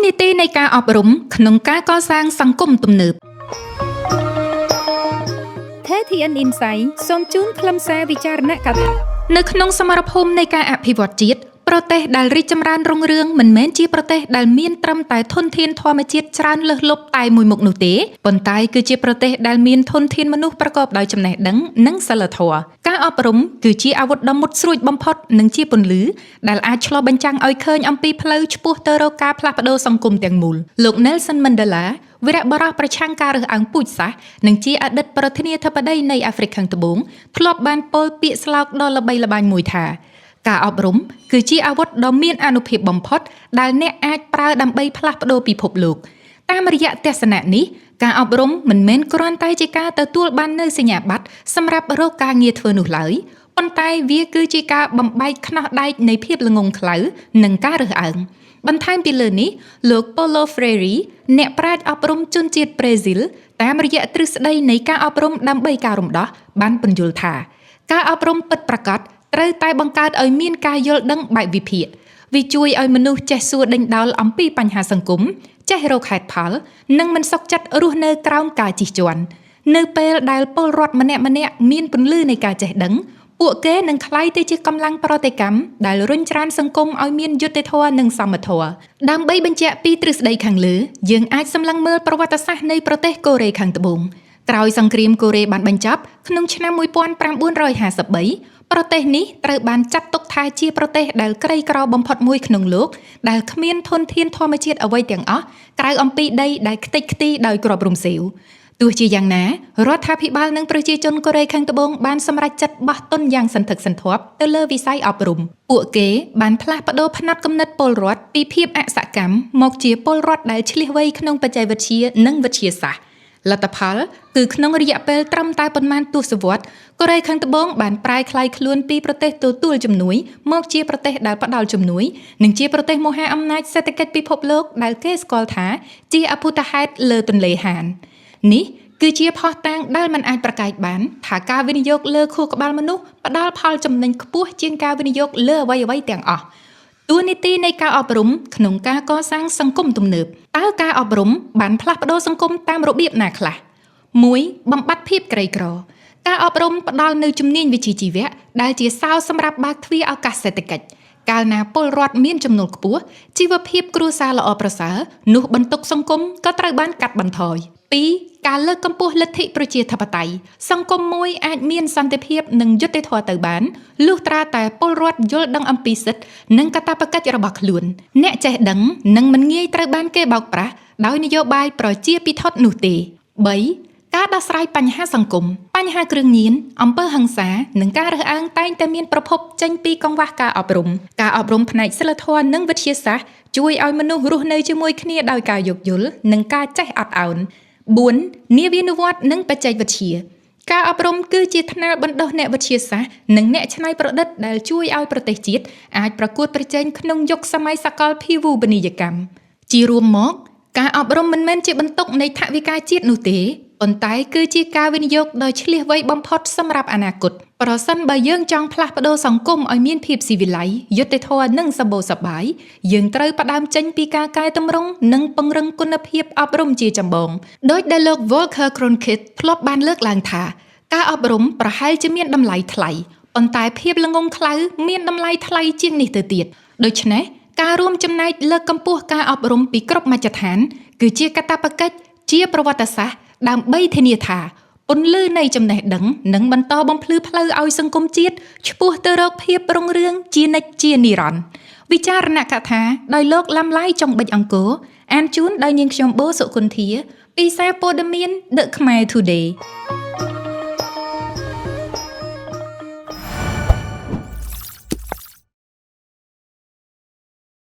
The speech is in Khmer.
នាទីនៃការអប់រំក្នុងការកសាងសង្គមទំនើប KTN Insight សូមជូនខ្លឹមសារវិចារណកថានៅក្នុងសមរភូមិនៃការអភិវឌ្ឍជាតិប្រទេសដែលរីកចម្រើនរុងរឿងមិនមែនជាប្រទេសដែលមានត្រឹមតែធនធានធម្មជាតិច្រើនលើសលប់តែមួយមុខនោះទេប៉ុន្តែគឺជាប្រទេសដែលមានធនធានមនុស្សប្រកបដោយចំណេះដឹងនិងសីលធម៌ការអប់រំគឺជាអាវុធដ៏មុតស្រួចបំផុតនិងជាពន្លឺដែលអាចឆ្លុះបញ្ចាំងឲ្យឃើញអំពីផ្លូវឆ្ពោះទៅរកការផ្លាស់ប្ដូរសង្គមទាំងមូលលោក Nelson Mandela វីរៈបុរសប្រឆាំងការរើសអើងពូជសាសន៍និងជាអតីតប្រធានាធិបតីនៃអាហ្វ្រិកខាងត្បូងធ្លាប់បានពោលពាក្យស្លោកដ៏ល្បីល្បាញមួយថាការអប់រំគឺជាអាវុធដ៏មានអានុភាពបំផុតដែលអ្នកអាចប្រើដើម្បីផ្លាស់ប្ដូរពិភពលោកតាមរយៈទស្សនៈនេះការអប់រំមិនមែនគ្រាន់តែជាការទទួលបាននូវសញ្ញាបត្រសម្រាប់រកការងារធ្វើនោះឡើយប៉ុន្តែវាគឺជាការបំបែកខ្នោះដែកនៃភាពល្ងង់ខ្លៅនិងការរើសអើងបន្ថែមពីលើនេះលោក Paulo Freire អ្នកប្រាជ្ញអប់រំជនជាតិប្រេស៊ីលតាមរយៈទ្រឹស្ដីនៃការអប់រំដើម្បីការរំដោះបានពន្យល់ថាការអប់រំពិតប្រាកដត្រូវតែបង្កើតឲ្យមានការយល់ដឹងបែបវិភាគវាជួយឲ្យមនុស្សចេះសួរដេញដោលអំពីបញ្ហាសង្គមចេះរកហេតុផលនិងមិនសុខចិត្តរស់នៅក្រោមការជិះជាន់នៅពេលដែលពលរដ្ឋម្នាក់ៗមានពន្លឺនៃការចេះដឹងពួកគេនឹងក្លាយទៅជាកម្លាំងប្រតិកម្មដែលរុញច្រានសង្គមឲ្យមានយុត្តិធម៌និងសមធម៌ដើម្បីបញ្ជាក់ពីទ្រឹស្ដីខាងលើយើងអាចសម្លឹងមើលប្រវត្តិសាស្ត្រនៃប្រទេសកូរ៉េខាងត្បូងក្រោយសង្គ្រាមកូរ៉េបានបញ្ចប់ក្នុងឆ្នាំ1953ប្រទេសនេះត្រូវបានចាត់ទុកថាជាប្រទេសដែលក្រីក្របំផុតមួយក្នុងលោកដែលគ្មានធនធានធម្មជាតិអ្វីទាំងអស់ក្រៅអំពីដីដែលខ្ទេចខ្ទីដោយគ្រាប់រំសេវទោះជាយ៉ាងណារដ្ឋាភិបាលនិងប្រជាជនកូរ៉េខាងត្បូងបានសម្រេចចិត្តបោះទុនយ៉ាងសន្ធឹកសន្ធាប់ទៅលើវិស័យអប់រំពួកគេបានផ្លាស់ប្ដូរផ្នត់គំនិតពលរដ្ឋពីភាពអសកម្មមកជាពលរដ្ឋដែលឈ្លាសវៃក្នុងបច្ចេកវិទ្យានិងវិទ្យាសាស្ត្រលទ្ធផលគឺក្នុងរយៈពេលត្រឹមតែប៉ុន្មានទសវត្សរ៍កូរ៉េខាងត្បូងបានប្រែក្លាយខ្លួនពីប្រទេសទទួលជំនួយមកជាប្រទេសដែលផ្ដល់ជំនួយនិងជាប្រទេសមហាអំណាចសេដ្ឋកិច្ចពិភពលោកដែលគេស្គាល់ថាជាអភូតហេតុលើទន្លេហាននេះគឺជាភស្តុតាងដែលមិនអាចប្រកែកបានថាការវិនិយោគលើខួរក្បាលមនុស្សផ្ដល់ផលចំណេញខ្ពស់ជាងការវិនិយោគលើអ្វីៗទាំងអស់តួនាទីនៃការអប់រំក្នុងការកសាងសង្គមទំនើបតើការអប់រំបានផ្លាស់ប្ដូរសង្គមតាមរបៀបណាខ្លះ1បំបត្តិភាពក្រីក្រការអប់រំផ្ដល់នូវជំនាញវិជ្ជាជីវៈដែលជាសោរសម្រាប់បើកទ្វារឱកាសសេដ្ឋកិច្ចកាលណាពលរដ្ឋមានចំណូលខ្ពស់ជីវភាពគ្រួសារល្អប្រសើរនោះបន្ទុកសង្គមក៏ត្រូវបានកាត់បន្ថយ2ការលើកកម្ពស់លទ្ធិប្រជាធិបតេយ្យសង្គមមួយអាចមានសន្តិភាពនិងយុត្តិធម៌ទៅបានលុះត្រាតែពលរដ្ឋយល់ដឹងអំពីសិទ្ធិនិងកាតព្វកិច្ចរបស់ខ្លួនអ្នកចេះដឹងនឹងមិនងាយត្រូវបានគេបោកប្រាស់ដោយនយោបាយប្រជាពិធដ្ឋនោះទេ3ការដោះស្រាយបញ្ហាសង្គមបញ្ហាគ្រឿងញៀនអំពើហិង្សានិងការរើសអើងតែងតែមានប្រភពចេញពីកង្វះការអប់រំការអប់រំផ្នែកសីលធម៌និងវិទ្យាសាស្ត្រជួយឲ្យមនុស្សរស់នៅជាមួយគ្នាដោយការយោគយល់និងការចេះអត់ឱន4នាវានុវត្តន៍និងបច្ចេកវិទ្យាការអប់រំគឺជាថ្នាលបណ្ដុះអ្នកវិទ្យាសាស្ត្រនិងអ្នកច្នៃប្រឌិតដែលជួយឲ្យប្រទេសជាតិអាចប្រកួតប្រជែងក្នុងយុគសម័យសកលភាវូបនីយកម្មជារួមមកការអប់រំមិនមែនជាបន្ទុកនៃថវិកាជាតិនោះទេប៉ុន្តែគឺជាការវិនិយោគដ៏ឈ្លាសវៃបំផុតសម្រាប់អនាគតប្រសិនបើយើងចង់ផ្លាស់ប្ដូរសង្គមឲ្យមានភាពស៊ីវិល័យយុត្តិធម៌និងសម្បូរសប្បាយយើងត្រូវផ្ដើមចេញពីការកែតម្រង់និងពង្រឹងគុណភាពអប់រំជាចម្បងដោយដែលលោក Walter Cronkite ធ្លាប់បានលើកឡើងថាការអប់រំប្រហែលជាមានតម្លៃថ្លៃប៉ុន្តែភាពល្ងង់ខ្លៅមានតម្លៃថ្លៃជាងនេះទៅទៀតដូច្នេះការរួមចំណែកលើកកម្ពស់ការអប់រំពីគ្រប់មជ្ឈដ្ឋានគឺជាកាតព្វកិច្ចជាប្រវត្តិសាស្ត្រដើម្បីធានាថាពន្លឺនៃចំណេះដឹងនឹងបន្តបំភ្លឺផ្លូវឲ្យសង្គមជាតិឆ្ពោះទៅរកភាពរុងរឿងជានិច្ចជានិរន្តរ៍វិចារណកថាដោយលោកឡាំឡៃចុងបិចអង្គរអានជូនដោយនាងខ្ញុំបូសុគន្ធាពីសារព័ត៌មាន The Khmer Today។